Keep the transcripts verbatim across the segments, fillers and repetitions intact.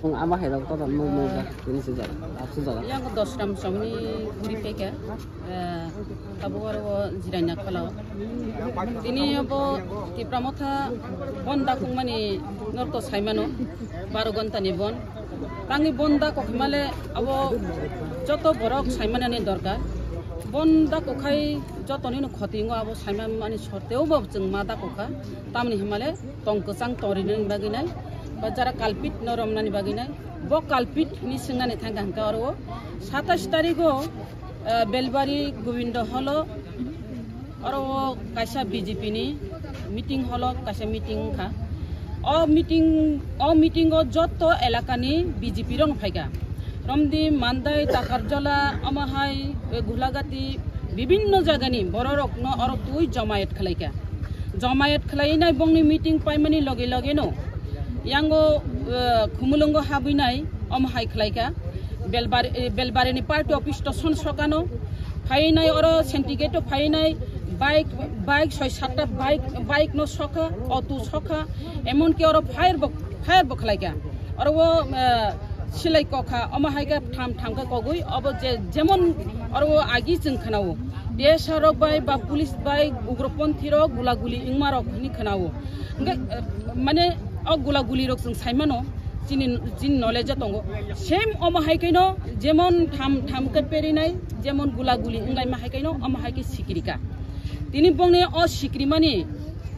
Wng ama hai rok to mung mung jak tini sijak, absu jak. Yang dosram songni guri peke, eh, abo oro o jiraina khala. Tini abo Tipra Motha bon dakung mani norok to saimano, baro gonta ni bon. Tangni bon dakok himale abo joto borok saimanani dorkar. Bon dakok khai joto nino khoti ngo abo saimani sorteo bo chwng ma dakok kha. Tamni himale tong kwchang torinani bagwi nai, ba jara kalpit no romnani bagwi nai, bo kalpit ni swngnani thangkha hwnkhe oro o satais tarigo, eh, Belbari Gobindo holo, oro o kaisa B J P ni meeting holo kaisa meeting wngkha. O meeting, o meeting o joto elaka ni B J P rok no phaikha. Romdi, Mandai, Takarjola, omo hai, eh, Gulagati, bibinno jagani bororokno oro twi jomayet khlaikha. Jomayet khlainai bongni meeting paimani loge logeno yango, eh, Khumulwngo habwinai omo hai khlaikha. Belbari, eh, Belbarini party office to son sokano phainai oro Sentigate to phainai bike, bike soi satta bike, bike no sokha, auto sokha, emonki oro fire bo, fire bo khlaikha. Oro o, eh, silai kokha, omo hai khe tham tham khe kogwi, obo je jemon oro o agi chwng khwnao. T S R rok bai ba police bai ugroponthi rok gula guli wngma rok hwnwi khwnao. Hwnkhe, eh, mane o gula guli rok chwng saimano, chini, chini knowledge o tongo. Same omo hai khe no jemon tham tham khe perinai, jemon gula guli wnglaima hai khe no omo hai khe sikrika. Tini bongni o sikrimani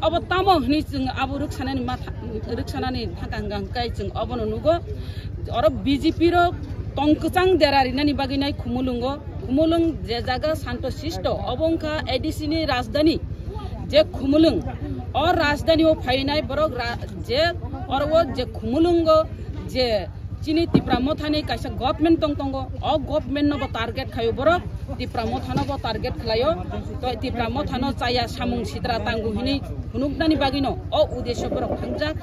Obo tamo hwnwi chwng abo rwksanani matha, rwksanani thangka hwnkha hwnkhe chwng obono nugo. Oro B J P rok tong kwchang dera rinani bagwi nai Khumulwngo. Khumulwng je jaga santo sisto, obo wngkha A D C ni rajdhani. Je Khumulwng, o rajdhani o phainai borok ra-, je oro o je Khumulwngo je Chini Tipra Mothani kaisa government tong tongo, o government no bo target khaio borok, Tipra Mothano bo target khlaio, to Tipra Mothano chaya samung sitra tango hinwi phunuknani bagwino o uddesho borok thangjak.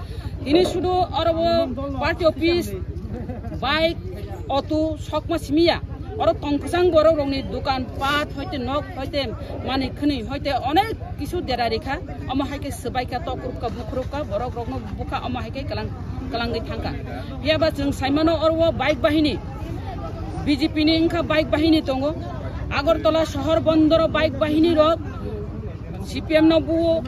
Tini sudu oro bo party office, bike, auto sokma simiya, oro tong kwchang borok rokni dukan pat hoite nok hoite manwi khwnwi hoite onek kisu dera rikha, omo hai khe swbaikha, tokrukha, bukhurukha, borok rokno bukha, omo hai khe kalang, kalangwi thangkha. Phiya ba chwng saimano oro o bike bahini, B J P ni wngkha bike bahini tongo, Agartala sohor bondoro bike bahini rok, C P M no buo,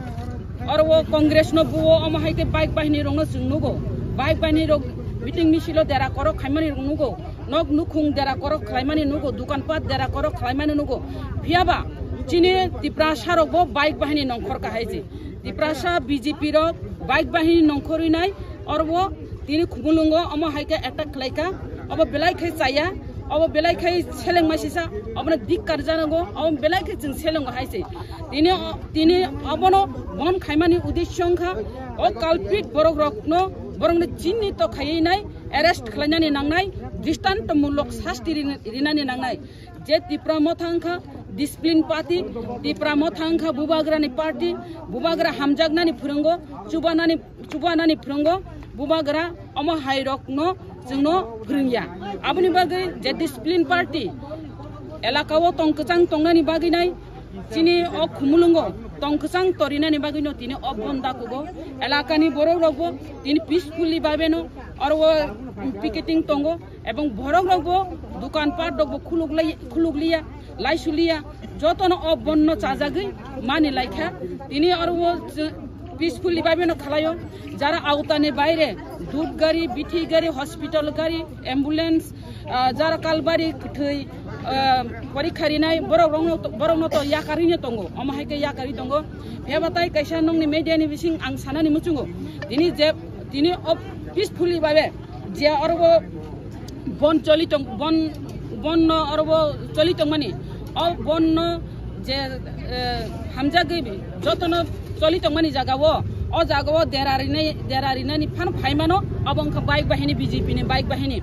oro o Congress no buo, omo hai khe bike bahini rokno chwng nugo, bike bahini rok meeting misil o dera korok khaimani rok nugo. Nok nukhung dera korok khlaimani nugo, dukan pat dera korok khlaimani nugo. Phiya ba chini Tiprasa rok bo bike bahini nongkhor kahai se. Tiprasa B J P rok bike bahini nongkhorwi nai, oro bo tini Khumulwngo omo hai khe attack khlai kha. Obo belai khe chaya, obo belai khe seleng masisa, obono dik karjanago, obo belai khe chwng selengo hai se. Tini o, tini obono bon khaimani uddesho wngkha o culprit borok rokno, borokno chinito khaiwi nai, arrest khlainani nangnai, dristonto mulok sasti rin-, rinani nangnai. Je Tipra Motha wngkha discipline party, Tipra Motha wngkha bubagrani party, bubagra hamjaknani phwrwngo, chubanani, chubanani phwrwngo, bubagra omo hai rokno chwngno phwrwngya. Aboni bagwi je discipline party elaka o tong kwchang tongnani bagwi nai, chini o Khumulwngo tong kwchang torinani bagwino tini o bon dakugo. Elakani borok rokbo tini peacefully babeno oro o picketing tongo, ebong borok rokbo dukan pat rokbo khuluk lai, khuluk liya, lai suliya, jotono o bonno chajagwi mani laikha. Tini oro o peacefully babeno khalaio, jara autani baire dud gari, bithi gari, hospital gari, ambulance, ah, jara kalbari kwthwi, ah, porikha rinai borok rokno to, borokno to yakarwi no tongo, omo hai khe yakarwi tongo. Phiya ba tai kaisa nongni media ni bising ang sanani muchungo, tini je, tini o peacefully babe je oro bo bon choli tong, bon, bon no oro bo choli tongmani, o bon no je, eh, hamjagwi jotono choli tongmani jaga o, o jaga o dera rinai, dera rinani phano phaimano, obo wngkha bike bahini, B J P ni bike bahini.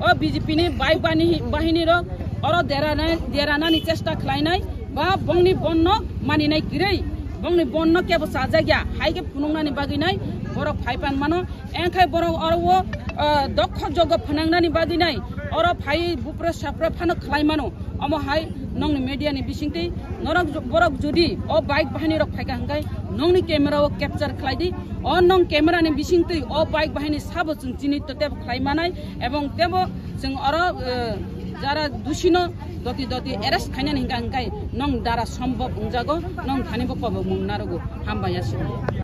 O B J P ni bike bahini, bahini rok oro dera nai, dera nani chesta khlainai ba bongni bon no maninai kwrwi, bongni bon no kebo chajakya hai khe phunuknani bagwi nai borok phai pan mano. Engkhai borok oro o, ah, dokho jogo phwnangnani bagwi nai Oro phai bupre sapre phano khlai mano. Omo hai nongni media ni bisingtwi norok jo-, borok jodi o bike bahini rok phaika hingkai nongni camera o capture khlai di. O nong camera ni bisingtwi o bike bahini sabo chwng chini to tebo khlai manai ebong tebo chwng oro, eh, jara dusino doti doti arrest khainani hingka hingkai nong dara sombok wngjago, nong thani bo kobok mung narogo. Hambai aswk.